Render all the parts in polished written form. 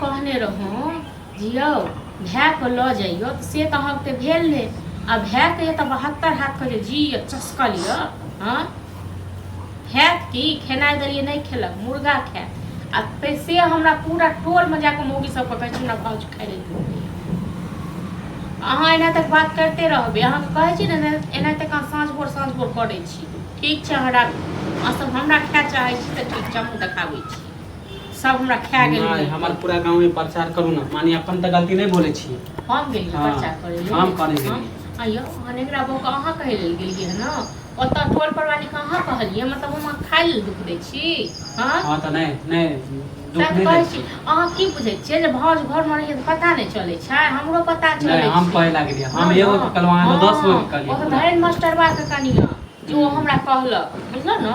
कहने रहौं जे यौ भायके लऽ जइयौ तऽ से तऽ अहाँके भेल नहि आ भायके तऽ 72 हाथके जे जी यऽ चसकल यऽ। हँ, हैत की? खेनाइ देलियै नहि खेलक, मुर्गा खायत। आ से हमरा पूरा टोलमे जाकऽ मौगी सबके कहै छै हमरा भाउज खाइ लेल दूध दैये। अहाँ एना तक बात करिते रहबै। अहाँके कहै छी ने, एना तक अहाँ साँझ भोर साँझ भोर करै छी। ठीक छै, अहाँ राखू। अहाँ सब हमरा खाय चाहै छी तऽ ठीक छै, हमहूँ देखाबै छी। सब हमरा खा गेल। नहि, हमर पूरा गाँव में प्रचार करू ने। माने अपन तऽ गलती नहि बोलै छी। हम गेलियै प्रचार करै लेल? हम करै गेलियै। आइयो अनेगरा बहू अहाँ कहै लेल गेलियै हँ ने? ओतऽ टोल पर वाली के अहाँ कहलियै? मतलब हम अहाँ खाय लेल दुख दै छी? हँ। हँ तऽ नहि नहि, दुख सएह तऽ नहि कहै दै छी। छी। अहाँ की बुझै छियै जे भाउज घरमे रहैया तऽ पता नहि चलै छै? हमरो पता नहि चलै हम छै। कहै लागलियै, हम हँ एगो ने के कहलहुँ, अहाँके 10 गो हँ के कहलियै। ओ तऽ पूरा धैर्य मास्टरबा के कनिया जे ओ हमरा कहलक, बुझलहुँ ने,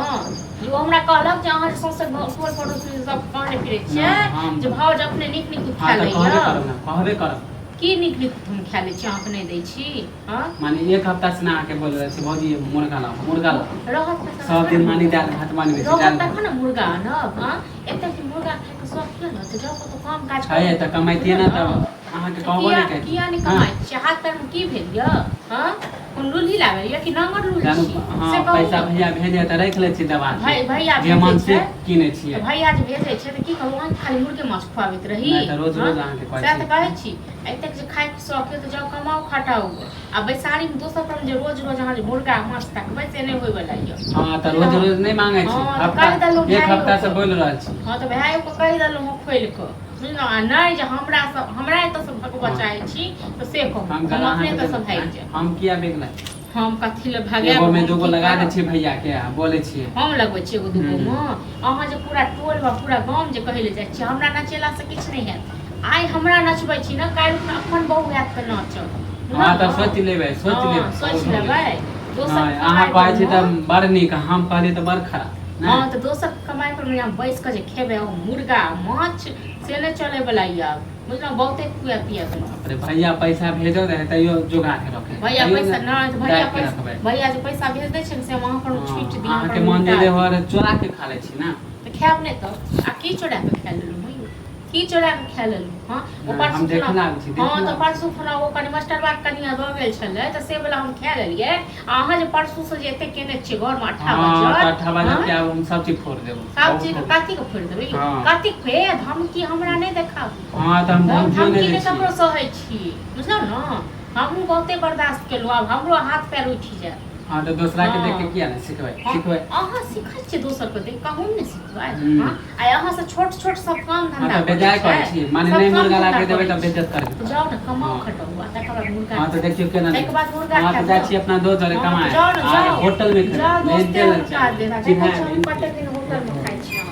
जे ओ हमरा कहलक जे अहाँ जे सौंसे टोल पड़ोस सब कहने फिरै छियै नहि हम जे भाउज अपने नीक नीक हँ खा तऽ लैया। कहबे करब ने, कहबे करब। की नीक नीक हम खा लै छी, अहाँके नहि दै छी? हँ, माने एक हफ्ता से ना अहाँके बोल रहल छी, भौजी मुर्गा लाओ, मुर्गा लाओ। रहत तखन सब दिन ने मानी मुर्गा। दालि भात बनबै छी। रहत दालि भात तखन ने मुर्गा आनब। हँ, एतेक जे मुर्गा खायके शौक यऽ ने तऽ जाउ कतहु काम काज है करू। तऽ कमैतियै बुझलहुँ ने ने? तब अहाँके तऽ कहबो किया नहि करितियै। किया नहि हँ कमाइ छियै? हाथ पैरमे की भेल यऽ? हँ, कोन लुल्ही लागल यऽ कि नांगर लुल्ही जानू छी? हँ, से कहू पैसा ने। भैया भेजै तऽ राखि लै छियै दबा के। भैया जे भेजै मन से छै कीनै तऽ छियै। भैया जे भेजै छै तऽ की कहू, अहाँके खाली मुर्गे माछ खुआबैत रही? नहि तऽ रोज हँ, रोज अहाँके कहै सएह तऽ छी। कहै छी, एतेक जे खायके शौक यऽ तऽ जाउ कमाउ खटाउ। आ बैसारीमे दोसर पर जे रोज रोज अहाँ जे मुर्गा माछ तकबै से नहि होइवला यऽ। हँ तऽ रोज बुझलहुँ? रोज नहि मांगै छी। हँ तऽ हफ्ता कहि देलहुँ एक हफ्ता से भाइयोके। बोलि रहल छी। हँ तऽ भाइयोके कहि देलहुँ हँ खोलि कऽ, बुझलहुँ? आ नहि जे हमरा सब हमरा एतऽसँ भगबऽ हँ चाहै छी तऽ से कहू, हम हम कहलहुँ अपने अहाँके एतऽसँ भागि जायब। हम किया बिगलै? हम कथी लए भगायब? एगो मे हम दूगो की लगा दै करब? छियै भैया के आ बोलै छियै। हम लगबै छियै एगो दूगो हूँ मे? अहाँ जे पूरा टोल वा पूरा गाम जे कहै लए जाइ छियै, हमरा नचेलासँ किछु नहि हैत। आइ हमरा नचबै छी ने, काल्हि खुना अपन बहू हैत तऽ नाचब। हँ बुझलहुँ तऽ ने? सोचि लेबै, सोचि हँ, लेबै। सोचि लेबै। दोसर नहि, अहाँ कमाइ कहै छी परमे तऽ बड़ नीक, हम कहलियै तऽ बड़ खराब। हँ नहि तऽ दोसर कमाइ पर बैस कऽ जे खेबै ओ मुर्गा माछ से नहि चलैवला यऽ आब, बुझलहुँ? बहुते खुआ पिया देलहुँ। अरे भैया पैसा भेजो रहे तैयो जोगा के रखे। भैया तैयो पैसा ने नहि तऽ भैया दाबि के पैसा रखबै। भैया जे पैसा भेज दै छै ने से हम अहाँ पर छुटि दी, अहाँ अहाँके पर मन जे लुटा दे दी। हो चोरा के खा लै छी ने। तऽ खायब नहि तऽ? आ की चोरा कऽ खा लेलहुँ हँ यौ? की चोरा कऽ खा लेलहुँ? हँ, ओ नहि, परसू हम खुना देखे लागै छी। हँ देखे तऽ लागै छी। परसू खुना ओ कनि मास्टरबा के कनिया दऽ गेल छलै तऽ से वला हम खा लेलियै। आ अहाँ जे परसू से जे एते केने छियै घरमे अट्ठा हँ तऽ बजर अट्ठा बजर हँ के आब हम सब चीज फोड़ देबो। सब बहुत चीज हो गेल। कथी के फोड़ि देबै यौ? हँ। कथी हे, धमकी हमरा नहि देखाबू। हँ तऽ हम हम धमकियो नहि धमकी दै नहि छी। ककरो सहै छी, बुझलहुँ ने? हमहूँ बहुते बर्दाश्त केलहुँ, आब हमरो हाथ पैर उठि जायत। हँ तऽ दोसरा के देख के हँ किया नहि सिखबै? हम सिखबै। अहाँ सीखै छियै दोसर के देख कऽ, हम नहि सिखबै? हूँ हँ, आइ अहाँ से छोट छोट सब काम हँ धंधा तऽ करै बेजाय छै। करै छी माने सब नहि काम मुर्गा ला धंधा के देबै करै तऽ छी बेज्जत करबै। तऽ जाउ ने कमाउ हँ खटाउ आ तकर बाद मुर्गा हँ तऽ खायब। देखियौ केना ताहिके नहि। बाद मुर्गा हँ तऽ खायब जाइ ने। छी अपना दोस्त जरे हँ तऽ कमाए जाउ ने, आ जाउ होटल मे खेबै। जाउ, नहि दोस्ते देल अहाँके काज देत। आ देखै चिन्हाय छी हम कते दिन होटल मे खाइ छी अहाँ।